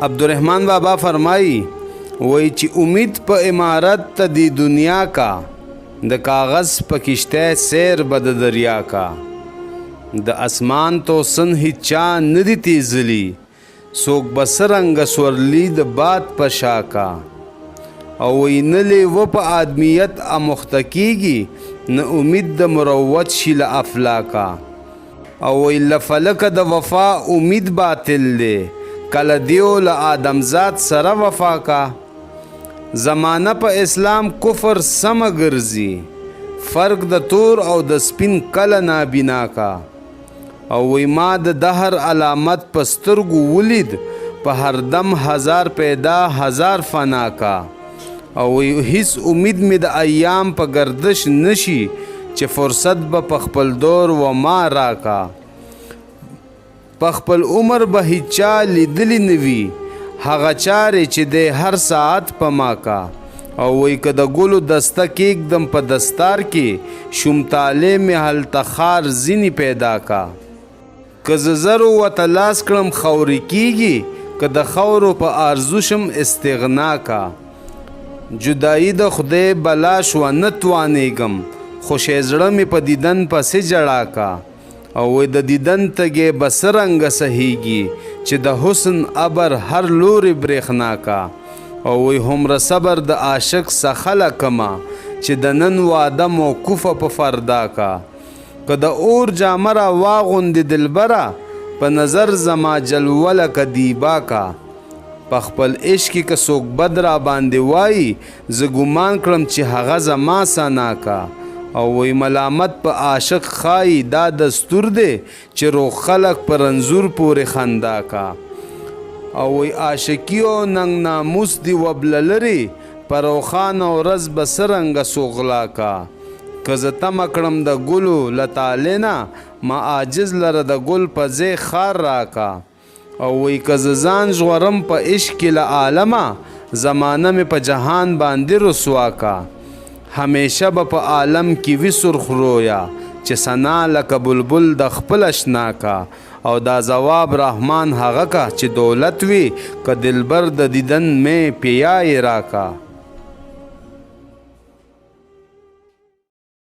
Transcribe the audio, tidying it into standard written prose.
عبدالرحمن بابا فرمایي، وایي چې امید په امارت ته دی دنیا کا، د کاغذ په کشته سیر به د دریا کا. د اسمان توسن هیچا ندی تیزلی، څوک به څرنګه سورلي د باد په شا کا. او وایي نه لیوه په آدمیت اموخته کیږي، نه امید د مروت شي له افلاکا. او وایي له فلکه د وفا امید باطل دی، کله دیو له آدمزاد سره وفا کا. زمانه په اسلام کفر سمه ګرځي، فرق د تور او د سپین کله نابینا کا. او وایي ما د دهر علامت په سترګو ولید، په هر دم هزار پیدا هزار فنا کا. او وایي هیڅ امید مې د ایام په ګردش نشي، چې فرصت به په خپل دور و ما راکا. په خپل عمر به هیچا لیدلی نه وي، هغه چارې چې دی هر ساعت په ما کا. او وایي که د ګلو دسته کېږدم په دستار کې، شوم طالع مې هلته خار ځینې پیدا کا. که زه زرو ورته لاس کړم خاورې کېږي، که د خاورو په آرزو شم استغنا کا. جدایي د خدای بلا شوه نه توانېږم، خو شی زړه مې په دیدن پسې ژړا کا. او وایي د دیدن تږی به څرنګه سهیږي، چې د حسن ابر هر لوري برېښنا کا. او وایي هومره صبر د عاشق سخله کمه، چې د نن وعده موقوفه په فردا کا. که د اور جامه را واغوندې دلبره، په نظر زما جلوه لکه دیبا کا. په خپل عشق کې که څوک بد را باندې وایي، زه ګمان کړم چې هغه زما ثنا کا. او وایي ملامت په عاشق ښایي دا دستور دی، چې روغ خلک په رنځور پورې خندا کا. او وایي عاشقي او ننګ ناموس دي وبله لري، په روښانه ورځ به څرنګه څوک غلا کا. که زه تمه کړم د ګلو له طالع نه، ما عاجز لره د ګل په ځای خار راکا. او وایي که زه ځان ژغورم په عشق کې له عالمه، زمانه مې په جهان باندې رسوا کا. همیشه به په عالم کې وي سرخ رویه، چې ثنا لکه بلبل د خپل اشنا کا. او دا ځواب رحمان هغه کا چې دولت وي، که دلبر د دیدن مې پیا یې راکا.